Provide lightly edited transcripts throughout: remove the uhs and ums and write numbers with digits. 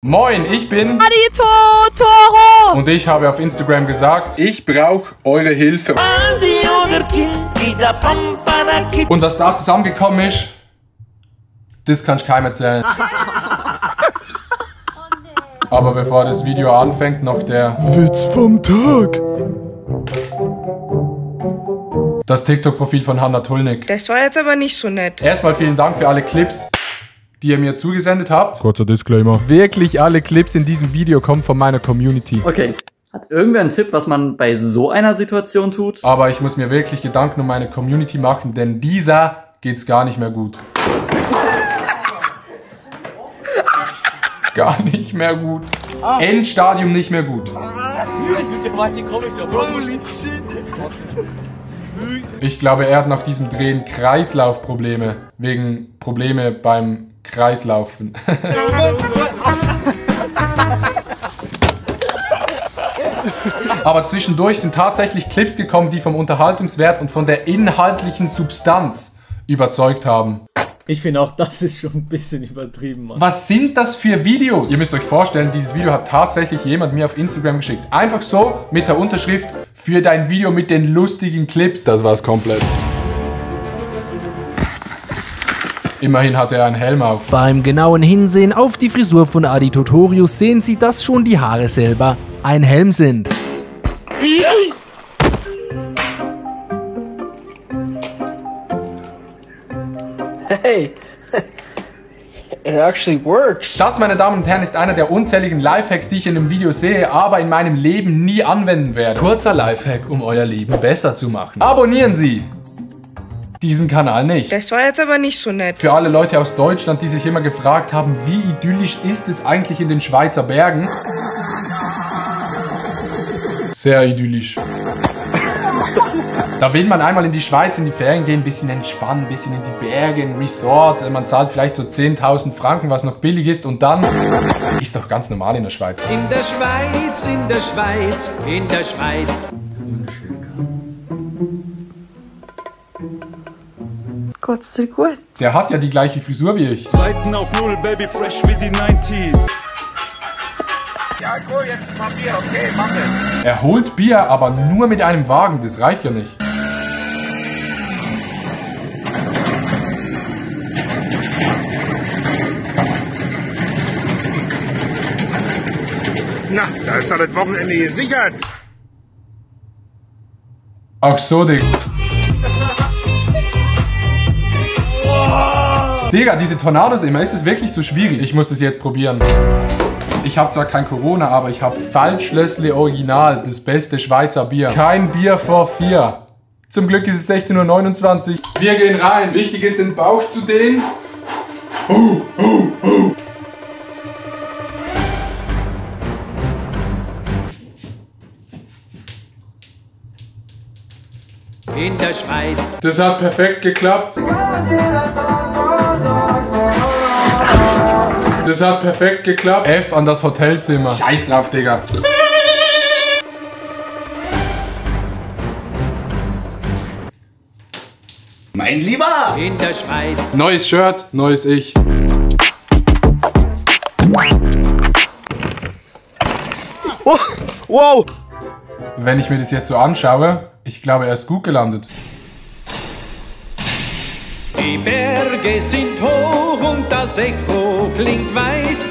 Moin, ich bin Aditotoro und ich habe auf Instagram gesagt, ich brauche eure Hilfe. Und was da zusammengekommen ist, das kann ich keinem erzählen. Aber bevor das Video anfängt, noch der Witz vom Tag. Das TikTok-Profil von Hannah Tulnik. Das war jetzt aber nicht so nett. Erstmal vielen Dank für alle Clips, die ihr mir zugesendet habt. Kurzer Disclaimer. Wirklich alle Clips in diesem Video kommen von meiner Community. Okay. Hat irgendwer einen Tipp, was man bei so einer Situation tut? Aber ich muss mir wirklich Gedanken um meine Community machen, denn dieser geht's gar nicht mehr gut. Gar nicht mehr gut. Endstadium nicht mehr gut. Ich glaube, er hat nach diesem Drehen Kreislaufprobleme. Wegen Probleme beim Kreislaufen. Aber zwischendurch sind tatsächlich Clips gekommen, die vom Unterhaltungswert und von der inhaltlichen Substanz überzeugt haben. Ich finde auch, das ist schon ein bisschen übertrieben, Mann. Was sind das für Videos? Ihr müsst euch vorstellen, dieses Video hat tatsächlich jemand mir auf Instagram geschickt. Einfach so mit der Unterschrift für dein Video mit den lustigen Clips. Das war's komplett. Immerhin hat er einen Helm auf. Beim genauen Hinsehen auf die Frisur von Aditotorius sehen Sie, dass schon die Haare selber ein Helm sind. Hey, it actually works. Das, meine Damen und Herren, ist einer der unzähligen Lifehacks, die ich in einem Video sehe, aber in meinem Leben nie anwenden werde. Kurzer Lifehack, um euer Leben besser zu machen. Abonnieren Sie diesen Kanal nicht. Das war jetzt aber nicht so nett. Für alle Leute aus Deutschland, die sich immer gefragt haben, wie idyllisch ist es eigentlich in den Schweizer Bergen? Sehr idyllisch. Da will man einmal in die Schweiz in die Ferien gehen, ein bisschen entspannen, ein bisschen in die Berge, ein Resort. Man zahlt vielleicht so 10.000 Franken, was noch billig ist, und dann ist doch ganz normal in der Schweiz. In der Schweiz, in der Schweiz, in der Schweiz. Geht's dir gut? Der hat ja die gleiche Frisur wie ich. Seiten auf Null, Baby, fresh wie die 90s. Ja, cool, jetzt mal Bier, okay, mach es. Er holt Bier, aber nur mit einem Wagen, das reicht ja nicht. Na, da ist doch das Wochenende gesichert. Ach so, Digga. Digga, diese Tornados immer, ist es wirklich so schwierig? Ich muss das jetzt probieren. Ich habe zwar kein Corona, aber ich habe Falschlössli Original, das beste Schweizer Bier. Kein Bier vor 4. Zum Glück ist es 16:29 Uhr. Wir gehen rein. Wichtig ist, den Bauch zu dehnen. In der Schweiz. Das hat perfekt geklappt. Das hat perfekt geklappt. F an das Hotelzimmer. Scheiß drauf, Digga. Mein Lieber! In der Schweiz. Neues Shirt, neues Ich. Oh, wow! Wenn ich mir das jetzt so anschaue, ich glaube, er ist gut gelandet. Die Berge sind hoch und das Echo klingt weit.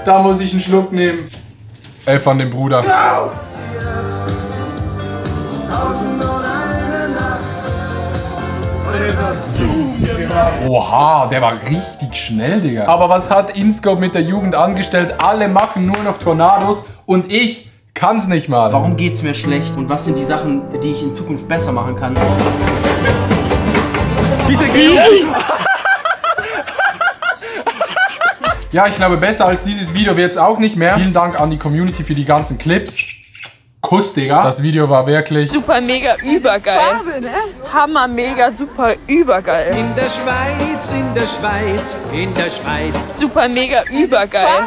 Da muss ich einen Schluck nehmen. F an den Bruder. Oha, der war richtig schnell, Digga. Aber was hat InScope mit der Jugend angestellt? Alle machen nur noch Tornados und ich kann's nicht mal. Warum geht's mir schlecht und was sind die Sachen, die ich in Zukunft besser machen kann? Bitte Ja, ich glaube, besser als dieses Video wird's auch nicht mehr. Vielen Dank an die Community für die ganzen Clips. Kuss, Digga. Das Video war wirklich Super, mega, übergeil. Farbe, ne? Hammer, mega, super, übergeil. In der Schweiz, in der Schweiz, in der Schweiz. Super, mega, übergeil.